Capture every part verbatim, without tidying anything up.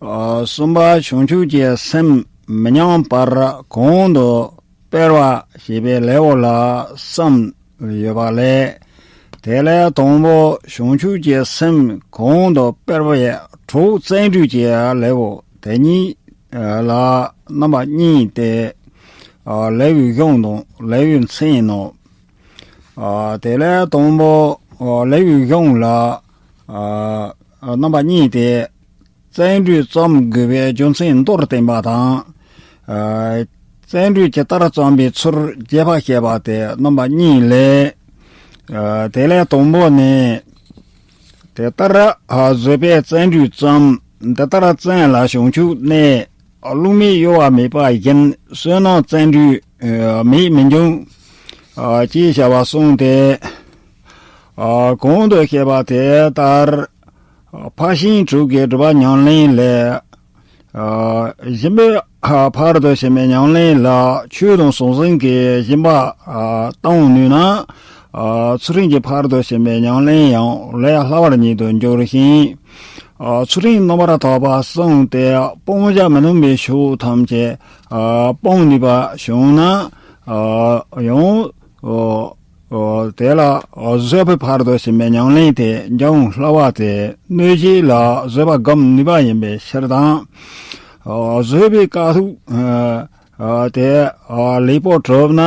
གསུམ་པ་བྱང་ཆུབ་ཀྱི་སེམས་མི་ཉམས་པར་གོང་དུ་སྤེལ་བ་ཞེས་པའི་ལེའུ་ལ་གསུམ་ཡོད་པ་ལས། དེ་ལས་དང་པོ་བྱང་ཆུབ་ཀྱི་སེམས་གོང་དུ་སྤེལ་བའི་དྲུག་བརྩོན་འགྲུས་ཀྱི་ལེའུ་དེ་གཉིས་ལ་རྣམ་པ་གཉིས་ཏེ། ལེའུའི་གཞུང་དང་ལེའུའི་མཚན་ནོ། དེ་ལས་དང་པོ་ལེའུའི་གཞུང་ལ་རྣམ་པ་གཉིས་ཏེ། བརྩོན་འགྲུས་བརྩམ་དགོས་པའི་རྒྱུ་མཚན་མདོར་བསྟན་པ་དང་། བརྩོན་འགྲུས་ཇི་ལྟར་བརྩམ་པའི་ཚུལ་རྒྱས་པར་བཤད་པ་སྟེ་རྣམ་པ་གཉིས་ལས། དེ་ལས་དང་པོ་ནི། དེ་ལྟར་བཟོད་པས་བརྩོན་འགྲུས་བརྩམ། འདི་ལྟར་བརྩོན་ལ་བྱང་ཆུབ་གནས། བསླུ་མེད་གཡོ་བ་མེད་པ་བཞིན། བསོད་ནམས་བརྩོན་འགྲུས་མེད་མི་འབྱུང་། ཅེས་བྱ་བ་གསུངས་ཏེ། གོང་དུ་བཤད་པ་དེ་ལྟར། ཕར་ཕྱིན་དྲུག་གི་སྒྲུབ་པ་ཉམས་ལེན་ལས། སྦྱིན་པའི་ཕར་དུ་ཕྱིན་པའི་ཉམས་ལེན་ལ་ཆོས་དང་ཟང་ཟིང་གི་སྦྱིན་པ་བཏང་ནུས་ན། ཚུལ་ཁྲིམས་ཀྱི་ཕར་དུ་ཕྱིན་པའི་ཉམས་ལེན་ཡང་ལས་སླ་བར་ཉིད་དུ་འགྱུར་ཞིང་། ཚུལ་ཁྲིམས་རྣམ་པར་དག་པ་གསུངས་ཏེ་སྤང་བྱ་མི་མཐུན་པའི་ཕྱོགས་ཐམས་ཅད་སྤང་ནུས་པ་བྱུང་ན། ཡང་། དེ་ལ་བཟོད་པའི་ཕར་དུ་ཕྱིན་པའི་ཉམས་ལེན་དེ་འཇམ་སླ་བ་སྟེ་གནོད་བྱེད་ལ་བཟོད་པ་སྒོམ་ནུས་པ་ཡིན་པའི་ཕྱིར་དང་། བཟོད་པའི་དཀའ་ཐུབ་དེ་ལེགས་པོ་གྲུབ་ན་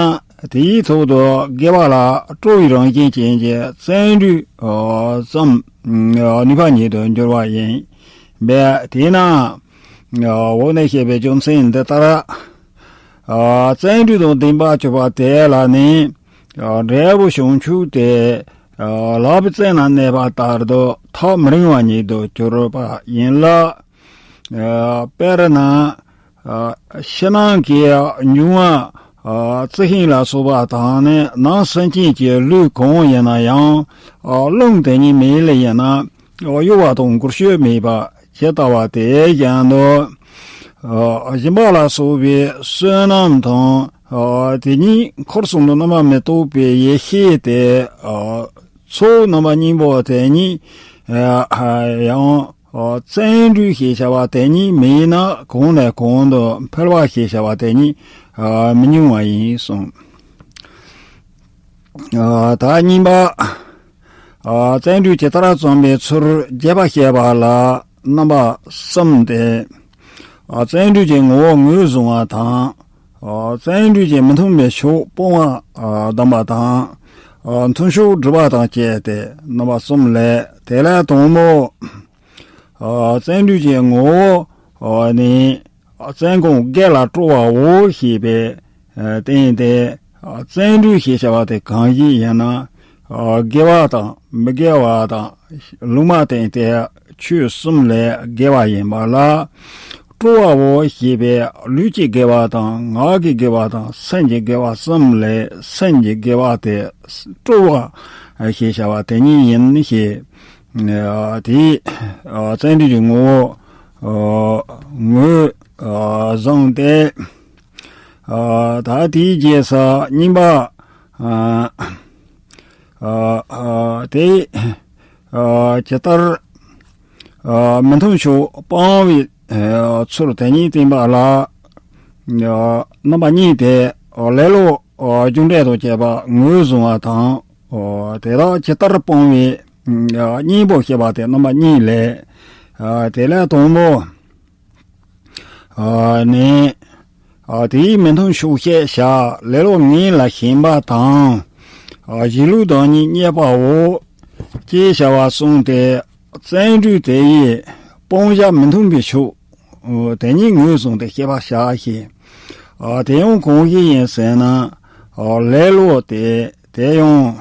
དེའི་ཐོག་ཏུ་དགེ་བ་ལ་སྤྲོ་བའི་རང་བཞིན་ཅན་གྱི་བརྩོན་འགྲུས་བརྩམ་ནུས་པ་ཉིད་དུ་འགྱུར་བ་ཡིན་པས། དེས་ན་འོག་ནས་བཤད་པའི་རྒྱུ་མཚན་འདི་ལྟར། བརྩོན་འགྲུས་དང་ལྡན་པར་གྱུར་པ་དེ་ལ་ནི། འབྲས་བུ་བྱང་ཆུབ་སྟེ། ལག་པའི་རྩེ་ན་གནས་པ་ལྟར་དུ་ཐག་མི་རིང་བ་ཉིད་དུ་གྱུར་པ་ཡིན་ལ། དཔེར་ན། ཕྱི་ནང་གི་འབྱུང་བ། རྩི་ཤིང་ལ་སོགས་པ་དང་ནི་ནང་སེམས་ཅན་གྱི་ལུས་གང་ཡིན་ན་ཡང་། རླུང་དེ་ཉིད་མེད་ལས་ཡིན་ན། གཡོ་བ་དང་འགུལ་སྐྱོད་མེད་པ་ཇི་ལྟ་བ་དེ་བཞིན་དུ། སྦྱིན་པ་ལ་སོགས་པའི་བསོད་ནམས་དང་། དེ་ཉིད་འཁོར་གསུམ་དུ་རྣམ་པར་མི་རྟོག་པའི་ཡེ་ཤེས་དེ། ཚོགས་རྣམ་པ་གཉིས་པོ་དེ་ཉིད་ཡང་། བརྩོན་འགྲུས་ཞེས་བྱ་བ་དེ་ཉིད་མེད་ན་གོང་ནས་གོང་དུ་འཕེལ་བ་ཞེས་བྱ་བ་དེ་ཉིད་མི་འབྱུང་བ་ཡིན་གསུངས། ད་གཉིས་པ། བརྩོན་འགྲུས་ཇི་ལྟར་བརྩམ་པའི་ཚུལ་རྒྱས་པར་བཤད་པ་ལ་རྣམ་པ་གསུམ་སྟེ། བརྩོན་འགྲུས་ཀྱི་ངོ་བོ་ངོས་བཟུང་བ་དང་། བརྩོན་འགྲུས་ཀྱི་མི་མཐུན་པའི་ཕྱོགས་སྤོང་བ་གདམས་པ་དང་། མཐུན་ཕྱོགས་སྒྲུབ་པ་དང་བཅས་ཏེ་རྣམ་པ་གསུམ་ལས། དེ་ལས་དང་པོ། བརྩོན་འགྲུས་ཀྱི་ངོ་བོ་ནི། བརྩོན་གང་དགེ་ལ་སྤྲོ་བའོ་ཞེས་པས་བསྟན་ཏེ། བརྩོན་འགྲུས་ཞེས་བྱ་བ་དེ་གང་ཞིག་ཡིན་ན། དགེ་བ་དང་མི་དགེ་བ་དང་། ལུང་མ་བསྟན་ཏེ་ཆོས་གསུམ་ལས་དགེ་བ་ཡིན་པ་ལ། སྤྲོ་བའོ་ཞེས་པས་ལུས་ཀྱི་དགེ་བ་དང་ངག་གི་དགེ་བ་དང་སེམས་ཀྱི་དགེ་བ་གསུམ་ལས་སེམས་ཀྱི་དགེ་བ་དེ་སྤྲོ་བ་ཞེས་བྱ་བ་དེ་ཉིད་ཡིན་ཞེས། དེའི་བརྩོན་འགྲུས་ཀྱི་ངོ་བོ་ངོས་བཟུང་སྟེ། ད་དེའི་རྗེས་སུ་གཉིས་པ། དེ་ཇི་ལྟར་མི་མཐུན་ཕྱོགས་སྤང་བའི་ཚུལ་དེ་ཉིད་བསྟན་པ་ལ། རྣམ་པ་གཉིས་ཏེ། ལེ་ལོ་རྒྱུ་འབྲས་དང་བཅས་པ་ངོས་བཟུང་བ་དང་། དེ་དག་ཇི་ལྟར་སྤོང་བའི་གཉེན་པོ་བཤད་པ་སྟེ་རྣམ་པ་གཉིས་ལས། དེ་ལས་དང་པོ། ནི། དེའི་མི་མཐུན་ཕྱོགས་བཤད་བྱ། ལེ་ལོ་ངན་ལ་ཞེན་པ་དང་། གཞི་ལུགས་དང་ཉིད་བརྙས་པའོ། ཅེས་བྱ་བ་གསུངས་ཏེ། བརྩོན་འགྲུས་དེ་ཡིས་སྤང་བྱ་མི་མཐུན་པའི་ཕྱོགས། དེ་ཉིད་ངོས་བཟུང་སྟེ་བཤད་པར་བྱ་ཞེས། དེ་ཡང་གང་ཞིག་ཡིན་ཟེར་ན། ལེ་ལོ་སྟེ་དེ་ཡང་།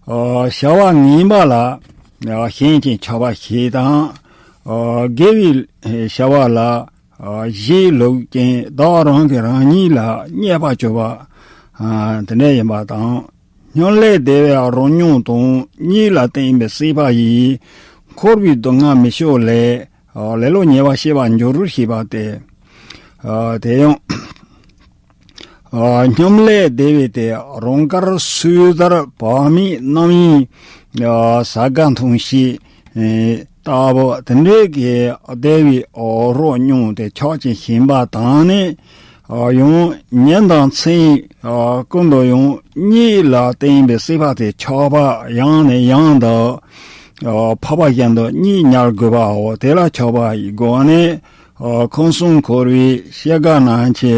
བྱ་བ་ངན་པ་ལ་ཞེན་ཅིང་ཆགས་པ་ཞིག་དང་། དགེ་བའི་བྱ་བ་ལ་ཞེན་ལུགས་ཅན་བདག་རང་གིས་རང་ཉིད་ལ་བརྙས་པ་བཅོས་པ་དེ་འདྲ་ཡིན་པ་དང་། སྙོམ་ལས་བདེ་བའི་རོ་སྙོམས་དང་གཉིད་ལ་བརྟེན་པའི་སྲེད་པ་ཡིས་འཁོར་བའི་སྡུག་བསྔལ་མི་སྐྱོ་ལས། ལེ་ལོ་ཉེ་བར་སྐྱེ་བར་འགྱུར་ཞེས་པ་སྟེ། དེ་ཡང་། སྙོམ་ལས་བདེ་བའི་སྟེ་རང་དགར་སོས་དལ་བག་མེད་རྣམ་གཡེང་། ཟ་དགའ་འཐུང་ཤེས། ལྟ་བུ་དེ་འདྲའི་གི་བདེ་བའི་རོ་མྱོང་སྟེ་ཆགས་ཅིང་ཞེན་པ་དང་ནི། ཡང་ཉིན་དང་མཚན་ཀུན་ཏུ་ཡང་གཉིད་ལ་བརྟེན་པའི་སྲེད་པ་དེ་ཆགས་པ་ཡང་ནས་ཡང་དུ་འཕགས་པ་བཞིན་དུ་གཉིད་ཉལ་དགོས་པའོ། དེ་ལ་ཆགས་པ་ཡི་སྒོ་ནས། ཁམས་གསུམ་འཁོར་བའི་གཤིས་ཀ་ནང་གི་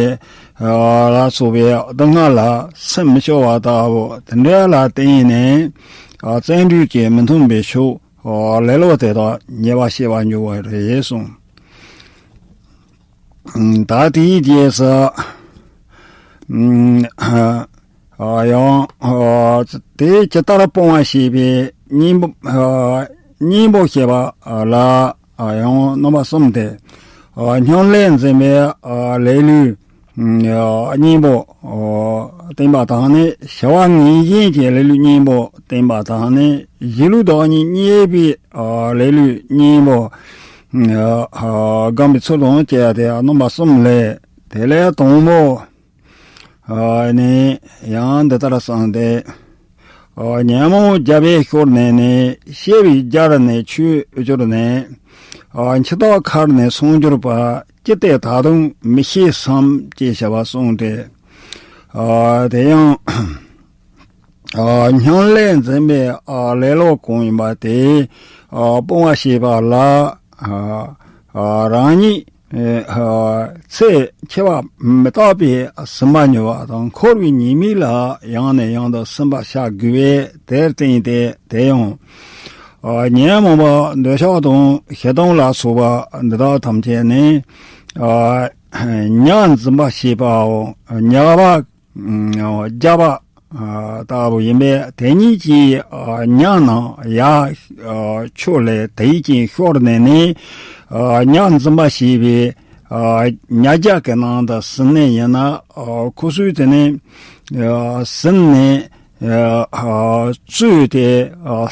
ལ་སོགས་པའི་སྡུག་བསྔལ་ལ་སེམས་སྐྱོ་བ་ལྟ་བུ་དེ་འདྲ་ལ་བརྟེན་ནས། བརྩོན་འགྲུས་ཀྱིས་མི་མཐུན་པའི་ཕྱོགས་ལེ་ལོ་དེ་དག་ཉེས་པ་སྐྱེ་བར་འགྱུར་བ་རེད་གསུངས། ད་དེའི་རྗེས་སུ། ཡང་། དེ་ཇི་ལྟར་སྤོང་བ་ཞེས་པའི་གཉེན་པོ། གཉེན་པོ་ཞེས་པ་ལ་ཡང་རྣམ་པ་གསུམ་སྟེ། སྙོམ་ལས་འཛིན་པའི་ལེ་ལོའི་གཉེན་པོ་བསྟེན་པ་དང་ནི། ཞི་བ་ངེས་ཅན་གྱི་ལེ་ལོའི་གཉེན་པོ་བསྟེན་པ་དང་ནི། གཞི་ལུས་བདག་ཉིད་རྙེད་པའི་ལེ་ལོའི་གཉེན་པོ་བསྒོམ་པའི་ཚུལ་དང་བཅས་ཏེ་རྣམ་པ་གསུམ་ལས། དེ་ལས་དང་པོ་ནི་ཡང་འདི་ལྟར་གསུངས་ཏེ། ཉོན་མོངས་རྒྱ་བས་ཤོར་ནས་ནི། སྐྱེ་བའི་རྒྱར་ནི་ཆོས་གྱུར་ནས། འཆི་བདག་ཁར་ནི་སངས་གྱུར་པ། ཅི་སྟེ་ད་དུང་མི་ཤེས་སམ་ཅེས་བྱ་བ་གསུངས་ཏེ། དེ་ཡང་སྙོམ་ལས་འཛིན་པའི་ལེ་ལོ་གང་ཡིན་པ་དེ་སྤོང་བ་ཞེས་པ་ལ། རང་ཉིད་ཚེ་འཆི་བ་མི་རྟག་པའི་སུན་པ་མྱོང་བ་དང་། འཁོར་བའི་ཉེས་དམིགས་ལ་ཡང་ནས་ཡང་དུ་སུན་པ་བྱ་དགོས་པས། དེར་བརྟེན་ཏེ་དེ་ཡང་ཉོན་མོངས་པ་འདོད་ཆགས་དང་ཞེ་སྡང་ལ་སོགས་པ་འདི་དག་ཐམས་ཅད་ནི་ཉ་འཛིན་པ་ཞེས་པའོ། ཉ་བ་རྒྱ་བ་ལྟ་བུ་ཡིན་པས། དེ་ཉིད་ཀྱིས་ཉ་རྣམས་ཡར་ཕྱོགས་ལས་དེད་ཅིང་ཤོར་ནས་ནི། ཉ་འཛིན་པ་ཞེས་པའི་ཉ་རྒྱ་གི་ནང་དུ་ཟིན་ནས་ཡིན་ན། ཁོ་ཚོས་དེ་ནི་ཟིན་ནས་བཙོས་ཏེ་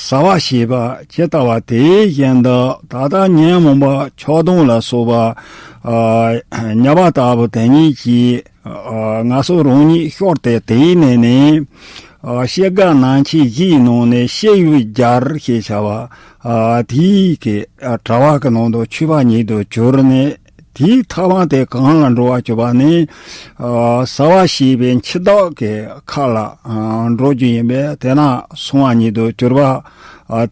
ཟ་བ་ཞེས་པ་ཇི་ལྟ་བ་དེ་བཞིན་དུ། ད་ལྟ་ཉོན་མོངས་པ་ཆགས་སྡང་ལ་སོགས་པ་ཉ་བ་ལྟ་བུ་དེ་ཉིད་ཀྱིས། ང་ཚོ་རང་ཉིད་ཤོར་ཏེ་དེའི་ནས་ནི། སྐྱེ་རྒ་ན་འཆི་བཞིའི་ནང་ནས་སྐྱེ་བའི་རྒྱར་ཞེས་བྱ་བ། དེའི་གི་དྲ་བ་གི་ནང་དུ་ཆུད་པ་ཉིད་དུ་གྱུར་ནས། དེའི་ཐ་མ་དེ་གང་ལ་འགྲོ་བར་གྱུར་པ་ནི། ཟ་བ་ཞེས་པའི་འཆི་བདག་གི་ཁ་ལ་འགྲོ་རྒྱུ་ཡིན་པས། དེ་ན་སོང་བ་ཉིད་དུ་གྱུར་པ་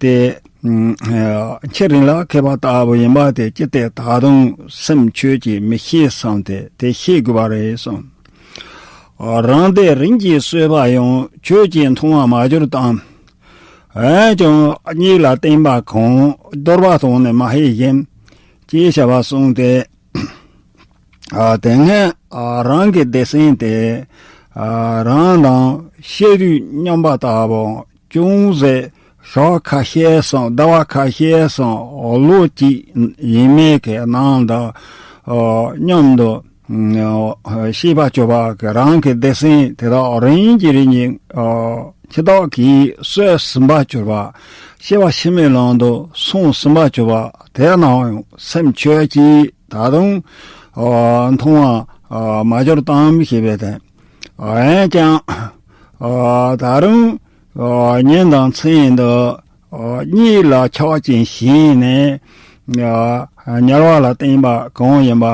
དེ། འཆི་རན་ལ་མཁས་པ་ལྟ་བུ་ཡིན་པ་དེ། ཅི་སྟེ་ད་དུང་སེམས་ཁྱོད་ཀྱིས་མི་ཤེས་སམ་སྟེ་དེ་ཤེས་དགོས་པ་རེད་གསུངས། རང་སྡེ་རིམ་གྱིས་གསོས་པ་ཡང་། ཁྱོད་ཀྱིས་མཐོང་བར་མ་གྱུར་ཏམ། འོན་ཀྱང་གཉིད་ལ་བརྟེན་པ་གང་། གདོལ་པ་དང་ནི་མ་ཧེ་བཞིན། ཅེས་བྱ་བ་གསུངས་ཏེ། དེ་སྔ་རང་གི་སྡེ་ཚན་དེ་རང་དང་སྐྱེ་དུས་མཉམ་པ་ལྟ་བུ། ཅུང་ཟད་ཞག་ཁ་ཤས་སམ་ཟླ་བ་ཁ་ཤས་སམ་ལོ་གཅིག་ཡས་མས་ཀྱི་ནང་དུ་མཉམ་དུ་སྐྱེས་པར་གྱུར་པ་གི་རང་གི་སྡེ་ཚན་དེ་དག་རིམ་གྱིས་རིམ་གྱིས་འཆི་བདག་གིས་གསོས་ཟིན་པར་གྱུར་པ། སྐྱེ་བ་ཕྱི་མའི་ལམ་དུ་སོང་ཟིན་པར་གྱུར་པ། དེ་རྣམས་སེམས་ཁྱོད་ཀྱིས་ད་དུང་མཐོང་བར་མ་གྱུར་ཏམ་ཞེས་པའི་དོན། འོན་ཀྱང་། ད་རུང་ཉིན་དང་མཚན་དུ་གཉིད་ལ་ཆགས་ཅིང་ཞེན་ནས་ཉལ་བ་ལ་བརྟེན་པ་གང་ཡིན་པ།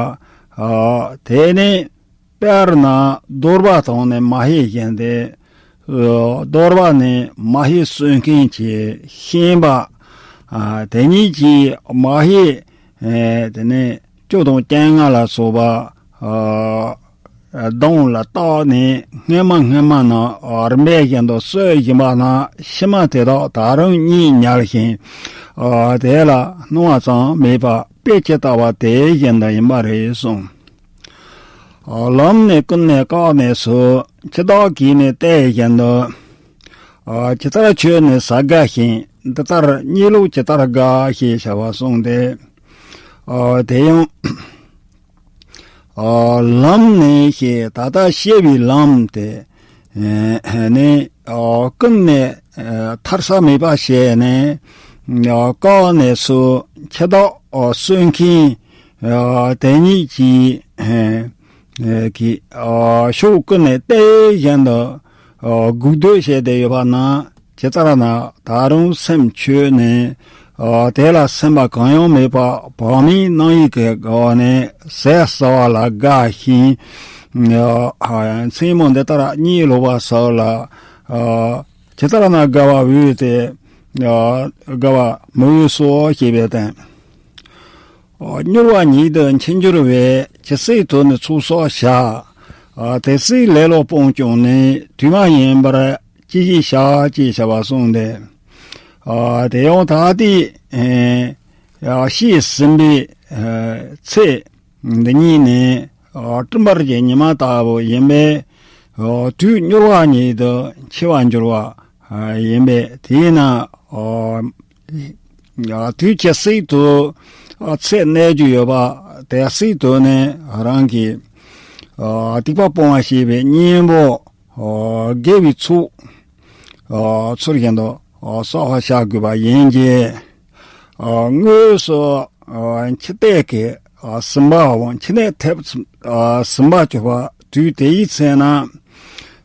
དེ་ནི་དཔེར་ན་གདོལ་པ་དང་ནི་མ་ཧེ་བཞིན་ཏེ། གདོལ་པ་ནི་མ་ཧེ་གསོད་མཁན་གྱི་ཤན་པ། དེ་ཉིད་ཀྱིས་མ་ཧེ་དེ་ནི་བཅུ་དང་བཅོ་ལྔ་ལ་སོགས་པ། གདོང་ལ་བཏགས་ནས་སྔོན་མ་སྔོན་མ་ན་རིམ་པས་བཞིན་དུ་གསོད་བཞིན་པ་ན། ཕྱི་མ་དེ་དག་ད་རུང་གཉིད་ཉལ་ཞིང་། དེ་ལ་སྣང་བ་ཙམ་མེད་པ་དཔེ་ཇི་ལྟ་བ་དེ་བཞིན་དུ་ཡིན་པ་རེད་གསུངས། ལམ་ནི་ཀུན་ནས་བཀག་ནས་སུ། འཆི་བདག་གིས་ནི་བལྟས་བཞིན་དུ། ཇི་ལྟར་ཁྱོད་ནི་ཟ་དགའ་ཞིང་། འདི་ལྟར་གཉིད་ལོག་ཇི་ལྟར་དགའ། ཞེས་བྱ་བ་གསུངས་ཏེ། དེ་ཡང་། ལམ་ནི་ཞེས་ད་ལྟ་སྐྱེ་བའི་ལམ་དེ་ནི། ཀུན་ནས་ཐར་ས་མེད་པ་བྱས་ནས། བཀག་ནས་སུ། འཆི་བདག་གསོད་མཁན་དེ་ཉིད་ཀྱིས། ཕྱོགས་ཀུན་ནས་བལྟས་བཞིན་དུ་སྒུག་སྡོད་བྱས་ཏེ་ཡོད་པ་ན། ཇི་ལྟར་ན་ད་རུང་སེམས་ཁྱོད་ནི། ཨ་དེ་ལ་སེམས་པ་གང་ཡང་མེད་པ་བག་མེད་སྣང་ཡུལ་གྱི་སྒོ་ནས་ཟས་ཟ་བ་ལ་དགའ་ཞིང་། ཨ་མཚན་མོ་འདི་ལྟར་གཉིད་ལོག་པ་སོགས་ལ་ཨ་ཇི་ལྟར་ན་དགའ་བ་འོས་ཏེ། ཨ་དགའ་བ་མི་འོས་སོ་ཞེས་པའི་དོན། ཨ་མྱུར་བ་ཉིད་དུ་འཆི་འགྱུར་བས་ཇི་སྲིད་དུ་ནི་ཚོགས་བསགས་བྱ། ཨ་དེ་སྲིད་ལེ་ལོ་སྤོང་ཀྱང་ནི་དུས་མ་ཡིན་པར་ཅི་ཞིག་བྱ་ཅེས་བྱ་བ་གསུངས་ཏེ། ཨ་དེ་ཡང་ད་ལྟའི་ཨེ་ཨ་ཤི་ཟིན་པའི་ཨ་ཚེ་འདི་ཉིད་ནི་ཨ་སྤྲིན་བར་གྱི་ཉི་མ་ལྟ་བུ་ཡིན་པས། ཨ་དུས་མྱུར་བ་ཉིད་དུ་འཆི་བར་འགྱུར་བ་ཨ་ཡིན་པས། དེས་ན་ཨ་ཡ་དུས་ཇི་སྲིད་དུ་ཨ་ཚེ་གནས་རྒྱུ་ཡོད་པ་དེ་སྲིད་དུ་ནི་རང་གི་ཨ་སྡིག་པ་སྤོང་བ་ཞེས་པའི་གཉེན་པོ་ཨ་དགེ་བའི་ཚོགས་ཨ་ཚུལ་བཞིན་དུ་ཨ་བསགས་པར་བྱ་དགོས་པ་ཡིན་གྱི། ཨ་དངོས་སུ་ཨ་འཆི་ལྟས་ཀྱི་ཨ་ཟིན་པའམ་འཆི་གནས་ཐེབས་ཨ་ཟིན་པར་གྱུར་པ་དུས་དེའི་ཚེ་ན།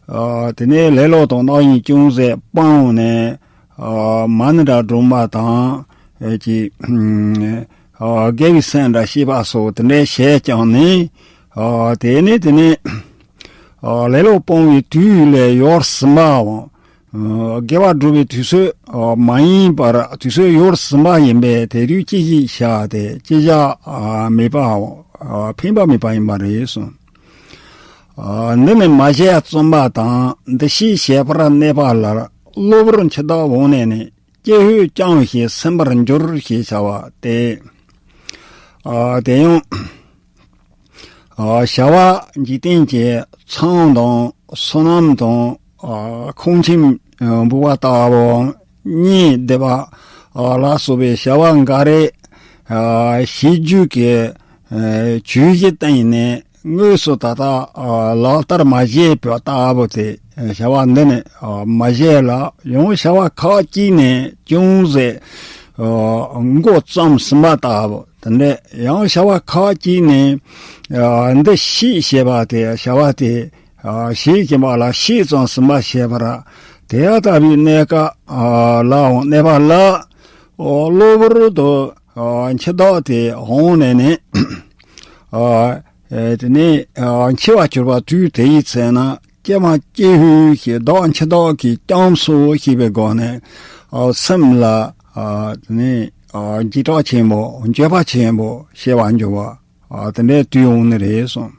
ཨ་དེ་ནས་ལེ་ལོ་དང་རྣམ་གཡེང་ཅུང་ཟད་སྤངས་ནས། ཨ་མ་ཎི་འདྲ་སྒྲོལ་མ་དང་། ཨེ་ཅི། ཨ་དགེ་བའི་སེམས་འདྲ་བསྐྱེད་པ་སོགས་དེ་འདྲ་བྱས་ཀྱང་ནི། ཨ་དེ་ནི་དེ་ནི། ཨ་ལེ་ལོ་སྤོང་བའི་དུས་ལས་ཡོལ་ཟིན་པའམ། ཨ་དགེ་བ་སྒྲུབ་པའི་དུས་ཚོད་ཨ་མ་ཡིན་པར་དུས་ཚོད་ཡོལ་ཟིན་པ་ཡིན་པས་དེ་དུས་ཅི་ཞིག་བྱ་སྟེ་ཅི་བྱ་ཨ་མེད་པའམ། ཨ་ཕན་པ་མེད་པ་ཡིན་པ་རེད་གསུངས། ཨ་འདི་ནི་མ་བྱས་བརྩོན་པ་དང་འདི་ཞེས་བྱས་པར་གནས་པ་ལ་གློ་བུར་འཆི་བདག་འོངས་ནས་ནི། ཀྱེ་ཧུད་ཀྱང་ཞེས་སེམས་པར་འགྱུར་ཞེས་བྱ་བ་སྟེ། ཨ་དེ་ཡང་ཨ་བྱ་བ་འཇིག་རྟེན་གྱི་ཚང་དང་སོ་ནམ་དང་ཨ་ཁང་ཁྱིམ་འབུལ་བ་ལྟ་བུ་གཉེན་སྡེ་པ་ཨ་ལ་སོགས་པའི་བྱ་བ་འགའ་རེ་ཨ་བྱེད་རྒྱུ་གི་ཨ་བྱུས་གཞི་བཏིང་ནས། དངོས་སུ་ད་ལྟ་ཨ་ལག་བསྟར་མ་བྱས་པ་ལྟ་བུ་དེ་བྱ་བ་འདི་ནི་ཨ་མ་བྱས་ལ། ཡང་བྱ་བ་ཁག་ཅིག་ནི་ཅུང་ཟད་ཨ་མགོ་བརྩམས་ཟིན་པ་ལྟ་བུ་དེ་འདྲ། ཡང་བྱ་བ་ཁག་ཅིག་ནི་ཨ་འདི་ཤེས་ཞེས་པ་དེ་བྱ་བ་དེ་ཨ་ཤེས་ཀྱི་མ་ལ་ཤེས་ཙམ་ཟིན་པ་བྱས་པར། དེ་ལྟ་བུའི་གནས་སྐབས་ཨ་ལའང་གནས་པ་ལ་ཨ་གློ་བུར་དུ་ཨ་འཆི་བདག་དེ་འོངས་ནས་ནི། ཨ་ཨེ་དེ་ནས་ཨ་འཆི་བར་གྱུར་པ་དུས་དེ་ཡི་ཚེ་ན་ཀྱེ་མ་ཀྱེ་ཧུད་ཞེས་བདག་འཆི་བདག་གིས་བསྐྱངས་སོ་ཞེས་པའི་སྒོ་ནས་ཨ་སེམས་ལ་ཨ་དེ་ནས་ཨ་འཇིགས་སྐྲག་ཆེན་པོ་འགྱོད་པ་ཆེན་པོ་སྐྱེ་བར་འགྱུར་བ་ཨ་དེ་འདྲའི་དུས་འོང་ནི་རེད་གསུངས།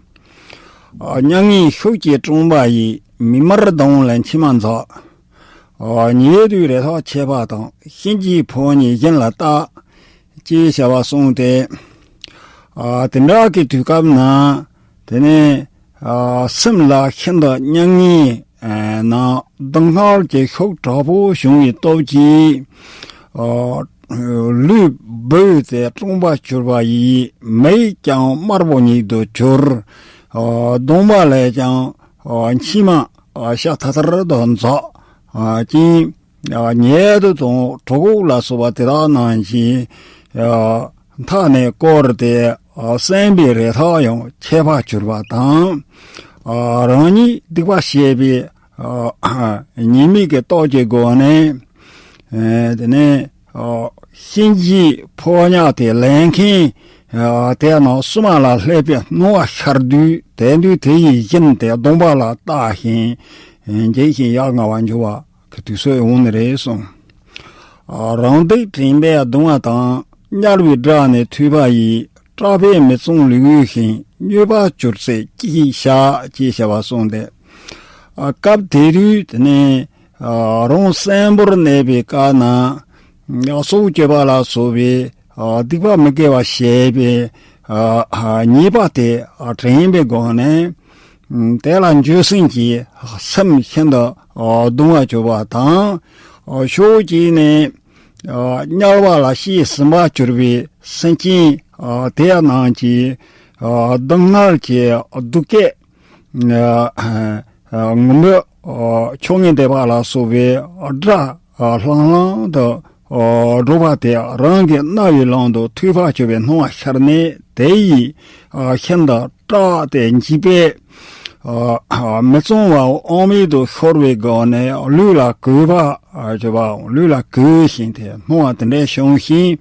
ཨ་མྱ་ངན་ཤུགས་ཀྱིས་བཀྲོངས་པ་ཡིས། མིག་དམར་གདོང་ལ་མཆི་མ་འཛག། ཨ་ཉལ་དུས་རེ་ཐག་ཆད་པ་དང་། གཤིན་རྗེའི་ཕོ་ཉས་བཞིན་ལ་བལྟ། ཅེས་བྱ་བ་གསུངས་ཏེ། ཨ་དེ་འདྲ་གི་དུས་སྐབས་ན་དེ་ནས་ཨ་སེམས་ལ་ཤིན་ཏུ་མྱ་ངན་ཨ་ནང་སྡུག་བསྔལ་གྱི་ཤུགས་དྲག་པོ་བྱུང་བའི་སྟོབས་ཀྱིས། ཨ་ལུས་སྦོས་ཏེ་བཀྲོངས་པར་གྱུར་པ་ཡི་མིག་ཀྱང་དམར་པོ་ཉིད་དུ་གྱུར། ཨ་གདོང་པ་ལས་ཀྱང་ཨ་མཆི་མ་ཨ་ཤ་ཐར་ཐར་དུ་འཛག། ཨ་ཅིང་ཨ་ཉལ་དུ་དང་གྲོད་ཁོག་ལ་སོགས་པ་དེ་དག་རྣམས་ཀྱི་ཨ་མཐའ་ནས་བསྐོར་ཏེ་ཨ་གསན་པའི་རེ་ཐག་ཡང་ཆད་པར་གྱུར་པ་དང་། ཨ་རང་ཉིད་སྡིག་པ་བྱས་པའི་ཨ་ཉེས་དམིགས་ཀྱི་སྟོབས་ཀྱི་སྒོ་ནས། ཨ་དེ་ནས་ཨ་གཤིན་རྗེའི་ཕོ་ཉ་དེ་ལེན་མཁན་ཨ་དེ་རྣམས་སྲུང་མ་ལ་སླེབས་པའི་སྣང་བ་ཤར་དུས། དེ་དུས་དེ་ཡིས་བཞིན་ཏེ་གདོང་པ་ལ་བལྟ་ཞིང་འགྱེལ་ཞིང་ཡར་ངལ་བར་འགྱུར་བ་གི་དུས་ཚོད་འོང་ནི་རེད་གསུངས། ཨ་རང་སྡིག་དྲན་པས་གདུང་བ་དང་། དམྱལ་བའི་སྒྲ་ནི་ཐོས་པ་ཡིས། སྐྲག་པས་མི་གཙང་ལུས་འོད་བཞིན། སྨྱོས་པར་གྱུར་ཚེ་ཅི་ཞིག་བྱ། ཅེས་བྱ་བ་གསུངས་ཏེ། ཨ་སྐབས་དེ་དུས་དེ་ནས་ཨ་རང་གསོན་པོར་གནས་པའི་སྐབས་ན་སྲོག་གཅོད་པ་ལ་སོགས་པའི་ཨ་སྡིག་པ་མི་དགེ་བ་བྱས་པའི་ཨ་ཉེས་པ་དེ་ཨ་དྲན་པའི་སྒོ་ནས། ཨ་དེ་ལ་འགྱོད་སེམས་ཀྱིས་སེམས་ཤིན་ཏུ་ཨ་གདུང་བར་གྱུར་པ་དང་། ཨ་ཕྱོགས་གཅིག་ནས་ཨ་དམྱལ་བ་ལ་སྐྱེས་ཟིན་པར་གྱུར་པའི་སེམས་ཅན་ཨ་དེ་རྣམས་ཀྱི་ཨ་སྡུག་བསྔལ་གྱི་སྡུག་སྐད་ཨ་ཨ་ངུ་འབོད་ཨ་ཆོ་ངེ་འདེབས་པ་ལ་སོགས་པའི་སྒྲ་ཨ་ལྷང་ལྷང་དུ་ཨ་སྒྲོག་པ་དེ་རང་གི་རྣ་བའི་ཀློང་དུ་ཐོས་པར་གྱུར་པའི་སྣང་བ་ཤར་ནས། དེ་ཡིས་ཨ་ཤིན་ཏུ་སྐྲག་སྟེ་འཇིགས་པས་ ཨ་མི་གཙང་བ་དབང་མེད་དུ་ཤོར་བའི་སྒོ་ནས་ལུས་ལ་གོས་པ་ཨ་བྱས་པ་ལུས་ལ་གོས་ཤིང་དེ་སྣང་བ་དེ་འདྲ་བྱུང་ཞིང་།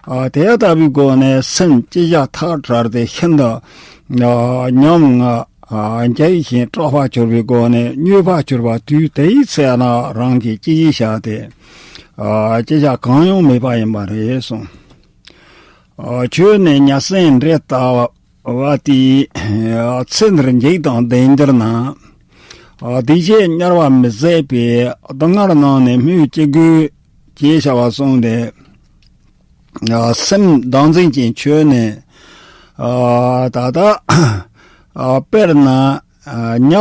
ཨ་དེ་ལྟ་བུའི་སྒོ་ནས་སེམས་ཅི་བྱ་ཐག་བྲལ་ཏེ་ཤིན་ཏུ་ཨ་ཉམ་ང་ཨ་འཇིགས་ཤིང་སྐྲག་པར་གྱུར་པའི་སྒོ་ནས་མྱོས་པར་གྱུར་པ་དུས་དེའི་ཚེ་ན་རང་གིས་ཅི་ཞིག་བྱ་སྟེ་ཨ་ཅི་བྱ་གང་ཡང་མེད་པ་ཡིན་པ་རེད་གསུངས། ཨ་ཁྱོད་ནི་ཉ་སྲིན་འདྲེ་ལྟ་བུ་དེས་ཨ་ཚེ་འདིར་འཇིགས་དང་བདེ་འགྱུར་ན། ཨ་སྡིག་བྱས་དམྱལ་བ་མི་བཟད་པའི་སྡུག་བསྔལ་རྣམས་ནི་སྨོས་ཅི་དགོས། ཅེས་བྱ་བ་གསུངས་ཏེ། ཨ་སེམས་བདག་འཛིན་ཅན་ཁྱོད་ནི་ཨ་ད་ལྟ་ཨ་དཔེར་ན་ཨ་ཉ་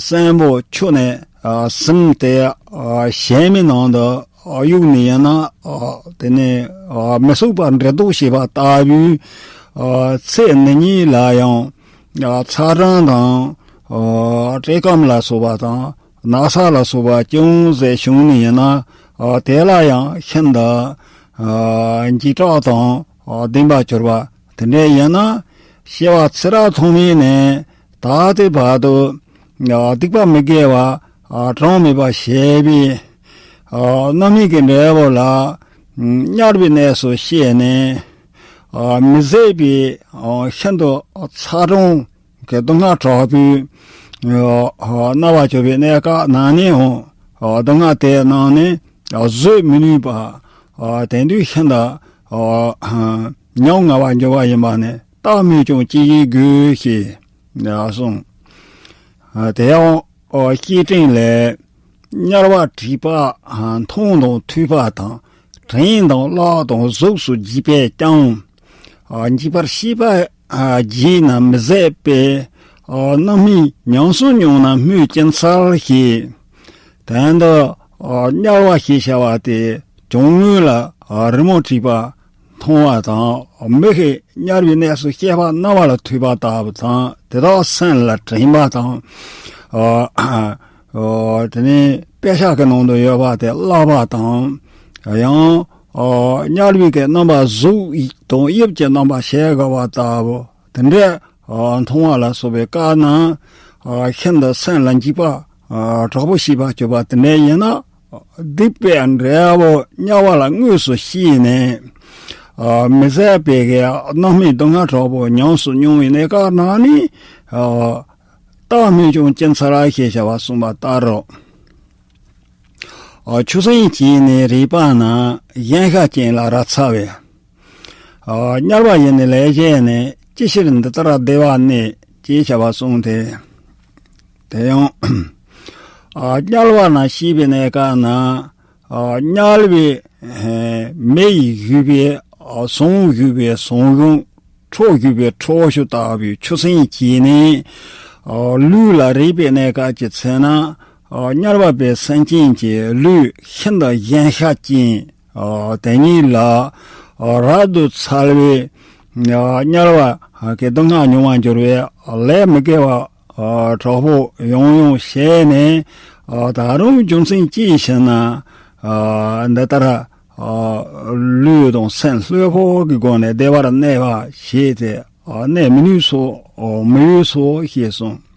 སྲིན་པོ་ཁྱོད་ནི་ཨ་སེམས་དེ་ཨ་ཞེན་མེད་ནང་དུ་ཨ་གཡུགས་ནས་ཡིན་ན་ཨ་དེ་ནས་ཨ་མི་སྲུན་པ་འདྲེ་ལྡོག་བྱེད་པ་ལྟ་བུའི་ཨ་ཚེ་འདི་ཉིད་ལ་ཡང་ཨ་ཚ་གྲང་དང་ཨ་བཀྲེས་སྐོམ་ལ་སོགས་པ་དང་ན་ཚ་ལ་སོགས་པ་ཅུང་ཟད་བྱུང་ནས་ཡིན་ན་ཨ་དེ་ལ་ཡང་ཤིན་ཏུ་ཨ་འཇིགས་སྐྲག་དང་ཨ་བདེན་པར་གྱུར་པ་དེ་འདྲ་ཡིན་ན། སྐྱེ་བ་ཕྱི་རབས་ཐོག་མའི་ནས་ད་ལྟའི་བར་དུ་ཨ་སྡིག་པ་མི་དགེ་བ་ཨ་གྲངས་མེད་པ་བྱས་པའི་ཨ་རྣམ་སྨིན་གྱི་འབྲས་བུ་ལ་དམྱལ་བའི་གནས་སུ་སྐྱེས་ནས་ཨ་མི་བཟད་པའི་ཨ་ཤིན་ཏུ་ཚ་གྲང་གི་སྡུག་བསྔལ་དྲག་པོའི་ཨ་མནར་བར་གྱུར་པའི་གནས་སྐབས་ན་ནི་འོང་། ཨ་སྡུག་བསྔལ་དེ་རྣམས་ནི་ཨ་བཟོད་མི་ནུས་པ་ཨ་དེང་དུས་ཤིན་ཏུ་ཨ་ཉམ་ང་བར་འགྱུར་བ་ཡིན་པ་ནི་བརྟག་སྨོས་ཀྱང་ཅི་ཞིག་དགོས་ཞེས་གསུངས། དེ་ཡང་བཤེས་སྤྲིང་ལས། དམྱལ་བ་དྲེགས་པ་མཐོང་དང་ཐོས་པ་དང་། དྲན་དང་བཀླགས་དང་གཟུགས་སུ་བརྗིད་པས་ཀྱང་། འཇིགས་པར་ཤེས་པ་བགྱིས་ན་མི་བཟད་པའི་རྣམ་སྨིན་ཉམས་སུ་མྱོང་ན་སྨོས་ཅི་འཚལ་ཞེས། དོན་དུ་དམྱལ་བ་ཞེས་བྱ་བ་དེ་གྱང་ངོས་ལ་རི་མོ་བྲིས་པ་མཐོང་བ་དང་མི་ཞིག་དམྱལ་བའི་གནས་སུ་སྐྱེས་པ་རྣ་བ་ལ་ཐོས་པ་ལྟ་བུ་དང་དེ་དག་སེམས་ལ་དྲན་པ་དང་། དེ་ནས་དཔེ་ཆ་གི་ནང་དུ་ཡོད་པ་དེ་བཀླགས་པ་དང་། ཡང་དམྱལ་བའི་གི་རྣམ་པ་གཟུགས་དང་དབྱིབས་ཀྱི་རྣམ་པ་བྱེད་དགོས་པ་ལྟ་བུ་དེ་འདྲ། ཨ་མཐོང་བ་ལ་སོགས་པའི་སྐབས་ན་ཨ་ཤིན་ཏུ་སེམས་ལ་འཇིགས་པ་ཨ་དྲག་པོ་སྐྱེས་པ་གྱུར་པ་དེ་འདྲ་ཡིན་ན། སྡིག་པའི་འབྲས་བུ་དམྱལ་བ་ལ་དངོས་སུ་སྐྱེས་ནས་ཨ་མི་བཟད་པའི་གི་རྣམ་སྨིན་སྡུག་བསྔལ་དྲག་པོ་ཉམས་སུ་མྱོང་བའི་གནས་སྐབས་ན་ནི་ཨ་བརྟག་སྨོས་ཀྱང་ཅི་འཚལ་ཞེས་བྱ་བ་གསུངས་པ་ལྟར་རོ། ཨ་ཆུ་སྲིན་གྱིས་ནི་རེག་པ་ན་གཞན་ཤ་ཅན་ལ་ར་ཚ་བས། ཨ་དམྱལ་བ་ཡི་ནི་ལས་བྱས་ནས་ཅི་ཕྱིར་འདི་ལྟར་བདེ་བར་གནས་ཅེས་བྱ་བ་གསུངས་ཏེ། དེ་ཡང་ཨ་དམྱལ་བ་ན་སྐྱེས་པའི་གནས་སྐབས་ན་ཨ་དམྱལ་བའི་ཨེ་མེ་ཡིས་བཞུས་པའི་ཨ་ཟངས་བཞུས་པའི་ཟངས་གཞོང་། ཁྲག་བཞུས་པའི་ཁྲག་ཆུ་ལྟ་བུའི་ཆུ་སྲིན་གྱིས་ནི་ཨ་ལུས་ལ་རེག་པའི་གནས་སྐབས་ཀྱི་ཚེ་ན་ཨ་དམྱལ་བ་པའི་སེམས་ཅན་གྱི་ལུས་ཤིན་ཏུ་གཞན་ཤ་ཅན། ཨ་དེ་ཉིད་ལ་ཨ་རབ་ཏུ་འཚལ་བའི་ཨ་དམྱལ་བ་གི་སྡུག་བསྔལ་མྱོང་བར་འགྱུར་བའི་ལས་མི་དགེ་བ་ཨ་དྲག་པོ་ཡང་ཡང་བྱས་ནས་ཨ་ད་རུང་རྒྱུ་མཚན་ཅི་ཞིག་ན་ཨ་འདི་ལྟར་ཨ་ལུས་དང་སེམས་ལྷོད་པོ་གི་སྒོ་ནས་བདེ་བར་གནས་པ་ཞེས་ཏེ་ཨ་གནས་མི་ནུས་སོ་མི་འོས་སོ་ཞེས་གསུངས།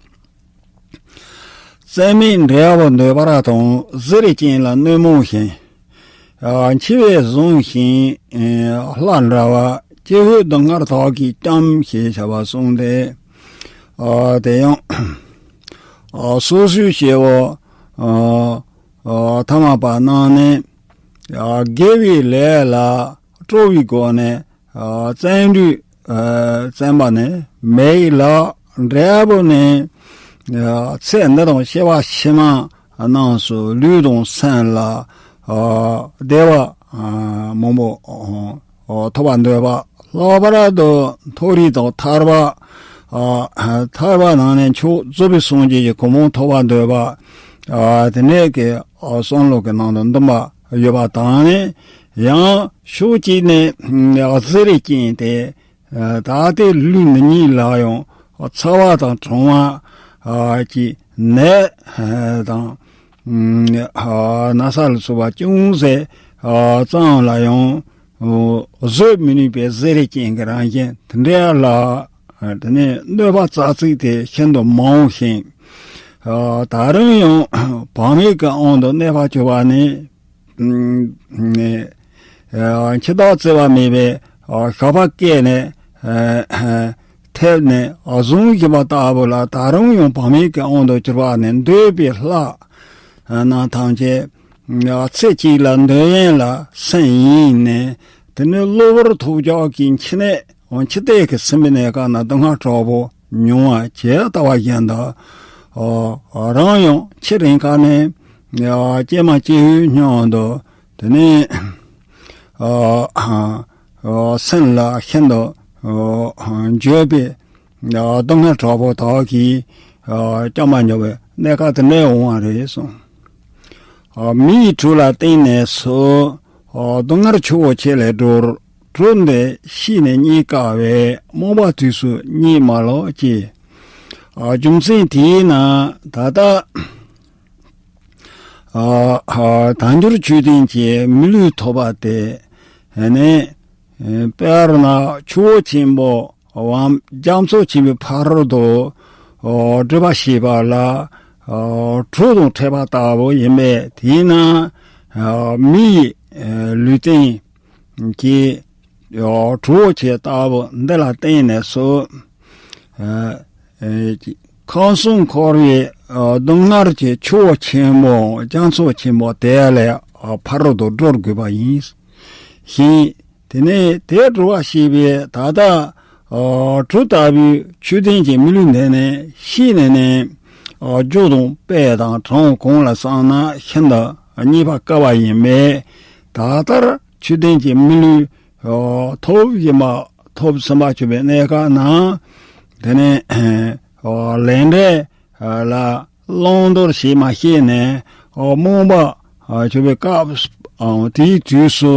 བཙན་མོས་འབྲས་བུ་འདོད་པར་དང་། གཟི་རིས་ཅན་ལ་གནོད་མོས་ཤིང་། ཨ་འཆི་བས་བཟུང་ཞིང་ཨ་ལྷ་འདྲ་བ། སྐྱེ་བོའི་སྡུག་བསྔལ་དག་གིས་བསྐྱམས་ཞེས་བྱ་བ་གསུངས་ཏེ། ཨ་དེ་ཡང་ཨ་སོ་སོའི་སྐྱེ་བོ་ཨ་ཨ་ཐ་མལ་པ་རྣམས་ནི་ཨ་དགེ་བའི་ལས་ལ་སྤྲོ་བའི་སྒོ་ནས་ཨ་བཙན་འདུས་ཨ་བཙན་པ་ནི་མེ་ཡི་ལག་འབྲས་བུ་ནི་ཨ་ཚེ་འདི་དང་སྐྱེ་བ་ཕྱི་མ་རྣམས་སུ་ལུས་དང་སེམས་ལ་ཨ་བདེ་བ་ཨ་མང་པོ་ཨ་ཐོབ་པར་འདོད་པ། ལྷག་པར་དུ་མཐོ་རིས་དང་ཐར་པ་ཨ་ཐར་པ་ནང་ནས་མཆོག་རྫོགས་པའི་སངས་རྒྱས་ཀྱི་གོ་འཕང་ཐོབ་པར་འདོད་པ་ཨ་དེ་འདྲའི་གི་ཨ་བསམ་བློ་གི་ནང་དུ་འདུན་པ་ཡོད་པ་དང་ནི། ཡང་ཕྱོགས་གཅིག་ནས་གཟི་རིས་ཅན་ཏེ། ད་ལྟའི་ལུས་འདི་ཉིད་ལ་ཡང་ཚ་བ་དང་གྲང་བ་གི་ནད་དང་ན་ཚ་ལ་སོགས་པ་ཅུང་ཟད་ཙམ་ལ་ཡང་བཟོད་མི་ནུས་པའི་གཟི་རིས་ཅན་གྱི་རང་བཞིན་དེ་འདྲ་ལ་དེ་ནས་གནོད་པ་རྩ་ཚིག་དེ་ཤིན་ཏུ་མང་ཞིང་ ད་རུང་ཡང་བག་མེད་ཀྱི་དབང་དུ་གནས་པར་གྱུར་པ་ནི། ཨ་འཆི་བདག་བརྩི་བ་མེད་པའི་ཨ་ཞགས་པ་བཀལ་ནས་ཨ་ཐེབས་ནས་ཨ་བཟུང་བཞིན་པ་ལྟ་བུ་ལ། ད་རུང་ཡང་བག་མེད་ཀྱི་དབང་དུ་གྱུར་པ་ནི་འདོད་པའི་ལྷ་རྣམས་ཐམས་ཅད་ཨ་ཚེ་གཅིག་ལ་འདོད་ཡོན་ལ་སེམས་གཡེངས་ནས། དེ་ནས་གློ་བུར་ཐོལ་རྒྱག་གིས་འཆི་ནད་འཆི་ལྟས་ཀྱིས་ཟིན་པའི་གནས་སྐབས་ན་སྡུག་བསྔལ་དྲག་པོ་མྱོང་བ་ཇི་ལྟ་བ་བཞིན་དུ། ཨ་རང་ཡང་འཆི་རན་ཁ་ནས་ཨ་ཀྱེ་མ་སྐྱེ་བོའི་སྙིང་དུ། དེ་ནས་ཨ་ཨ་སེམས་ལ་ཤིན་ཏུ་ཨ་འགྱོད་པའི་ཨ་སྡུག་བསྔལ་དྲག་པོ་དག་གིས་ཨ་སྐྱོང་བར་འགྱུར་བའི་གནས་སྐབས་དེ་འདྲ་འོང་བ་རེད་གསུངས། ཨ་མི་ཡི་གྲོགས་ལ་བརྟེན་ནས་སུ། ཨ་སྡུག་བསྔལ་ཆུ་བོ་ཆེ་ལས་སྒྲོལ། གྲོགས་འདི་ཤི་ནས་རྙེད་དཀའ་བས། རྨོངས་པ་དུས་སུ་རྙེད་མ་ལོག་ཅེས། ཨ་རྒྱུ་མཚན་དེས་ན་ད་ལྟ་ཨ་ཨ་དལ་འབྱོར་ཆོས་ལྡན་གྱི་མི་ལུས་ཐོབ་པ་དེ་ནི། ཨ་དཔེར་ན་ཆུ་བོ་ཆེན་པོ་བམ་རྒྱ་མཚོ་ཆེན་པོའི་ཕ་རོལ་ཏུ་ཨ་སྒྲིབ་པ་ཞེས་པ་ལ་ཨ་གྲོགས་དང་འཕྲད་པ་ལྟ་བུ་ཡིན་པས། དེས་ན་ཨ་མི་ཡི་ཨ་ལུས་རྟེན་གྱི་ཨ་གྲོགས་བྱེད་ལྟ་བུ་འདི་ལ་བརྟེན་ནས་སུ། ཨ་ཨ་ཁམས་གསུམ་འཁོར་བའི་ཨ་སྡུག་བསྔལ་གྱི་ཆུ་བོ་ཆེན་པོ་རྒྱ་མཚོ་ཆེན་པོ་དེ་ལས་ཨ་ཕ་རོལ་ཏུ་སྒྲོལ་དགོས་པ་ཡིན་ཞིང་། དེ་ནས་དེ་སྒྲོལ་བ་ཞེས་པའི་ད་ལྟ་ཨ་གྲུ་ལྟ་བུའི་ཆོས་ལྡན་གྱི་མི་ལུས་འདི་ནས་ཤི་ནས་ནས་ཨ་རྒྱུ་དང་དཔེ་དང་གྲངས་གང་ལ་བསམ་ན་ཤིན་ཏུ་རྙེད་པར་དཀའ་བ་ཡིན་པས། ད་ལྟར་ཆོས་ལྡན་གྱི་མི་ལུས་ཨ་ཐོབ་བཞིན་པ་ཐོབ་ཟིན་པར་གྱུར་པའི་གནས་སྐབས་ན། དེ་ནས་ཨ་ལས་འབྲས་ལ་བླང་དོར་བྱེད་མ་ཤེས་ནས་ཨ་རྨོངས་པ་ཨ་གྱུར་པའི་སྐབས་ཨ་དེའི་དུས་སུ་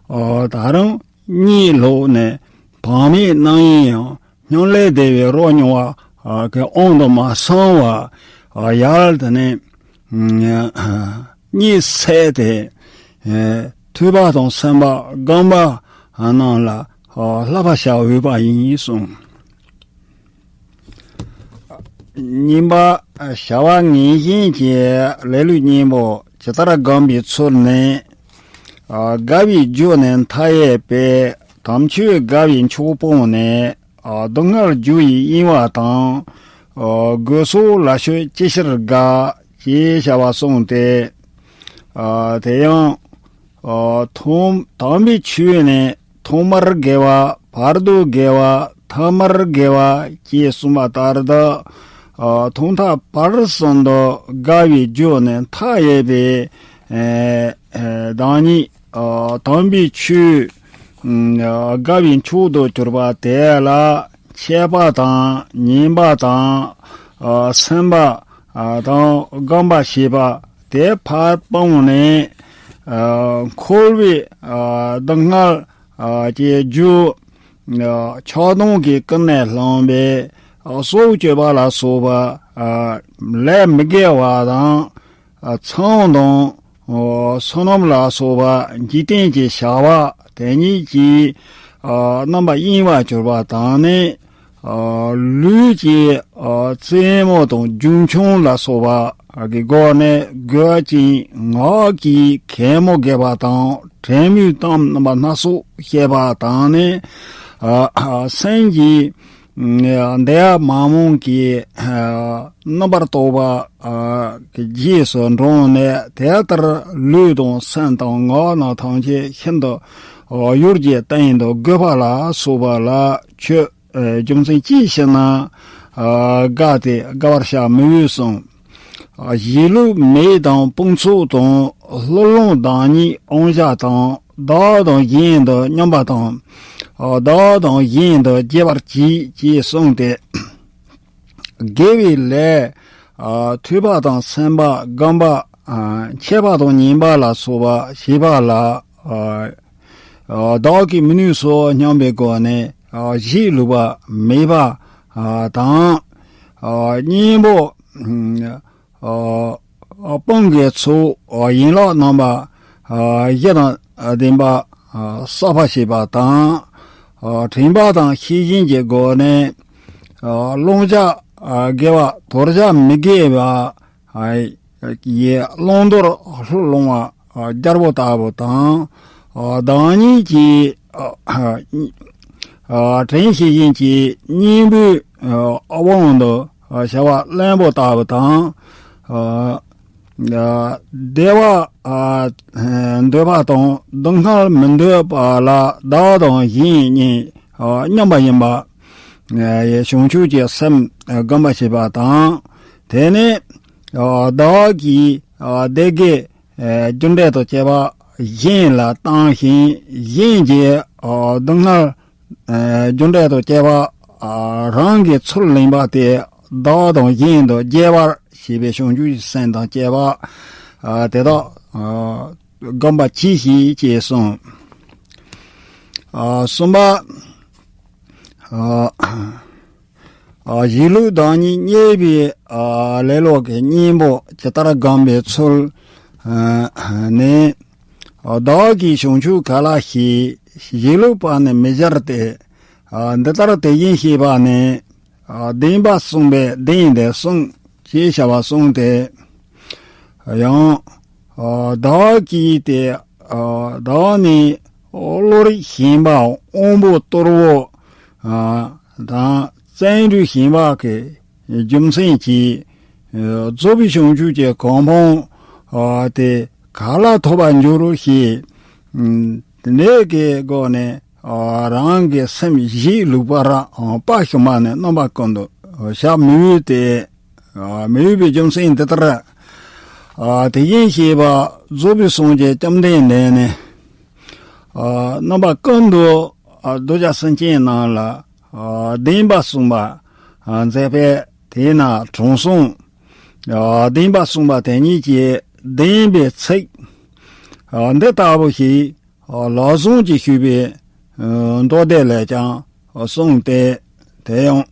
ཨ་ད་རུང་གཉིད་ལོག་ནས་བག་མེད་སྣང་ཡུལ་ཡང་སྙིང་ལས་འདས་པའི་རོ་མྱོང་བ་ཨ་གི་དབང་དུ་མ་སོང་བར་ཨ་ཡར་དེ་ནས་ཨ་གཉིད་སད་དེ་ཨ་ཐོས་པ་དང་སེམས་པ་སྒོམ་པ་རྣམས་ལ་ཨ་བསླབ་པ་བྱ་འོས་པ་ཡིན་གསུངས། གཉིས་པ། བྱ་བ་ངན་ཞེན་གྱི་ལེ་ལོའི་གཉེན་པོ་ཇི་ལྟར་བསྒོམ་པའི་ཚུལ་ནི། ཨ་དགའ་བའི་རྒྱུ་ནི་མཐའ་ཡས་པས། དམ་ཆོས་དགའ་བའི་མཆོག་སྤངས་ནས། ཨ་སྡུག་བསྔལ་རྒྱུ་ཡི་གཡེང་བ་དང་། ཨ་དགོས་སོགས་ལ་ཆོས་ཅི་ཕྱིར་དགའ། ཅེས་བྱ་བ་གསུངས་ཏེ། ཨ་དེ་ཡང་ཨ་ཐོག་དམ་པའི་ཆོས་ནི་ཐོག་མར་དགེ་བ། བར་དུ་དགེ་བ། ཐ་མར་དགེ་བ་ཅེས་གསུངས་པ་ལྟར་དུ། ཨ་ཐོག་མཐའ་བར་གསུམ་དུ་དགའ་བའི་རྒྱུ་ནི་མཐའ་ཡས་པའི་ཨ་ཨ་བདག་ཉིད་ཨ་དམ་པའི་ཆོས་ཨ་དགའ་བའི་མཆོག་ཏུ་གྱུར་པ་དེ་ལ་འཆད་པ་དང་ཉན་པ་དང་ཨ་སེམས་པ་ཨ་དང་སྒོམ་པ་བྱེད་པ་དེ་ཕར་སྤངས་ནས། ཨ་འཁོར་བའི་ཨ་སྡུག་བསྔལ་ཨ་གྱི་རྒྱུ། ཨ་ཆགས་སྡང་གིས་ཀུན་ནས་བསླངས་པའི་ཨ་སྲོག་གཅོད་པ་ལ་སོགས་པ་ཨ་ལས་མི་དགེ་བ་དང་། ཨ་མཚང་དང་ཨ་བསོད་ནམས་ལ་སོགས་པ་འཇིག་རྟེན་གྱི་བྱ་བ་དེ་ཉིད་ཀྱིས་ཨ་རྣམ་པར་གཡེང་བར་གྱུར་པ་དང་ནི། ཨ་ལུས་ཀྱི་ཨ་རྩེད་མོ་དང་རྒྱུ་ཆུང་ལ་སོགས་པ་གི་སྒོ་ནས་དགོད་ཅིང་ངག་གིས་གད་མོ་བགད་པ་དང་དྲན་མོའི་གཏམ་རྣམ་པ་སྣ་ཚོགས་བཤད་པ་དང་ནི། ཨ་སེམས་ཀྱི་འདོད་པ་མ་རྨོངས་ཀྱིས་ཨ་རྣམ་པར་རྟོག་པ་ཨ་གི་རྗེས་སུ་འབྲངས་ནས། དེ་ལྟར་ལུས་དང་སེམས་དང་ངག་རྣམས་ཐམས་ཅད་ཤིན་ཏུ་ཨ་གཡོ་སྒྱུའི་སྟེང་དུ་དགོད་པ་ལ་སོགས་པ་ལ་ཆོས་ཨ་རྒྱུ་མཚན་ཅི་ཞིག་ན་ཨ་དགའ་སྟེ་དགའ་བར་བྱ་མི་འོས་གསུངས། ཨ་གཞིས་ལུས་མི་དང་དཔུང་ཚོགས་དང་། ལྷོད་ལྷུང་བདག་ཉིད་དབང་བཞག་དང་། བདག་དང་གཞན་དུ་སྙོམས་པ་དང་། ཨ་བདག་དང་གཞན་དུ་སྐྱེ་བར་བྱེད་ཅེས་གསུངས་ཏེ། དགེ་བའི་ལས་ཨ་ཐོས་པ་དང་སེམས་པ་སྒོམ་པ་ཨ་འཆད་པ་དང་ཉན་པ་ལ་སོགས་པ་བྱེད་པ་ལ་ཨ་ཨ་བདག་གིས་མི་ནུས་སོ་སྙམ་པའི་སྒོ་ནས་ཨ་གཞིས་ལུས་པ་མེད་པ་ཨ་དང་། ཨ་གཉེན་པོ་ཨ་དཔུང་གི་ཚོགས་ཨ་ཡན་ལག་རྣམ་པ་ཨ་བཞི་དང་ལྡན་པ་ཨ་གསར་པ་བྱེད་པ་དང་། ཨ་དྲན་པ་དང་ཤེས་བཞིན་གྱི་སྒོ་ནས་ཨ་བླང་བྱ་ ཨ་དགེ་བ་དོར་བྱ་མི་དགེ་བ་ཨ་ཡི་བླང་དོར་ལྷུར་ལོང་བ་ཨ་རྒྱལ་པོ་ལྟ་བུ་དང་། ཨ་བདག་ཉིད་ཀྱི་ཨ་ཨ་དྲིན་ཤེས་བཞིན་གྱི་སྙིང་པོའི་ཨ་དབང་དུ་ཨ་བྱ་བ་བློན་པོ་ལྟ་བུ་དང་། ཨ་བདེ་བ་ཨ་འདོད་པ་དང་སྡུག་བསྔལ་མི་འདོད་པ་ལ་བདག་དང་གཞན་གཉིས་ཨ་མཉམ་པ་ཡིན་པ་ཨ་བྱང་ཆུབ་ཀྱི་སེམས་ཨ་སྒོམ་པ་བྱེད་པ་དང་། དེ་ནས་ཨ་བདག་གིས་ཨ་བདེ་དགེ་ཨ་རྒྱུ་འབྲས་དང་བཅས་པ་གཞན་ལ་བཏང་ཞིང་། གཞན་གྱིས་ཨ་སྡུག་བསྔལ་ཨ་རྒྱུ་འབྲས་དང་བཅས་པ་ཨ་རང་གིས་ཚུར་ལེན་པ་དེ་བདག་དང་གཞན་དུ་རྒྱས་པར་བྱེད་པའི་བྱང་ཆུབ་ཀྱི་སེམས་དང་བཅས་པ་ཨ་དེ་དག་ཨ་སྒོམ་པ་གྱིས་ཤིག་ཅེས་གསུངས། ཨ་གསུམ་པ། ཨ་ཨ་གཞིས་ལུས་བདག་ཉིད་བརྙས་པའི་ཨ་ལེ་ལོ་གི་གཉེན་པོ་ཇི་ལྟར་སྒོམ་པའི་ཚུལ་ཨ་ནི། ཨ་བདག་གིས་བྱང་ཆུབ་ག་ལ་ཞིག་གཞིས་ལུས་པ་ནི་མི་སྦྱར་ཏེ། ཨ་འདི་ལྟར་དེ་བཞིན་གཤེགས་པ་ནི། ཨ་བདེན་པ་གསུངས་པས་བདེན་དེ་གསུངས་ཞེས་བྱ་བ་གསུངས་ཏེ། ཡང་ཨ་བདག་གིས་ཏེ་ཨ་བདག་ནི་བློ་རིག་ཞན་པ་དབང་པོ་གཏོར་བོ་ཨ་དང་བརྩོན་འགྲུས་ཞན་པ་གི་རྒྱུ་མཚན་གྱིས་ཨ་རྫོགས་པའི་བྱང་ཆུབ་ཀྱི་གོ་འཕང་ཨ་དེ་ག་ལ་ཐོབ་པར་འགྱུར་ཞེས་ཨ་དེ་འདྲའི་གི་སྒོ་ནས་ཨ་རང་གི་སེམས་གཞིས་ལུས་པར་ཨ་དཔའ་ཞུམ་པ་ནི་རྣམ་པ་ཀུན་ཏུ་བཞག་མི་འོས་ཏེ། ཨ་མི་འོས་པའི་རྒྱུ་མཚན་འདི་ལྟར་ཨ་དེ་བཞིན་གཤེགས་པ་རྫོགས་པའི་སངས་རྒྱས་བཅོམ་ལྡན་འདས་ནི་ཨ་རྣམ་པ་ཀུན་ཏུ་ཨ་གདུལ་བྱ་སེམས་ཅན་རྣམས་ལ་ཨ་བདེན་པ་གསུངས་པ་ཨ་མཛད་པས། དེས་ན་དྲང་སྲོང་ཨ་བདེན་པ་གསུངས་པ་དེ་ཉིད་ཀྱི་བདེན་པའི་ཚིག་ཨ་འདི་ལྟ་བུ་ཞིག་ལག་བཟང་གིས་ཞུས་པའི་མདོ་སྡེ་ལས་ཀྱང་གསུངས་ཏེ། དེ་ཡང་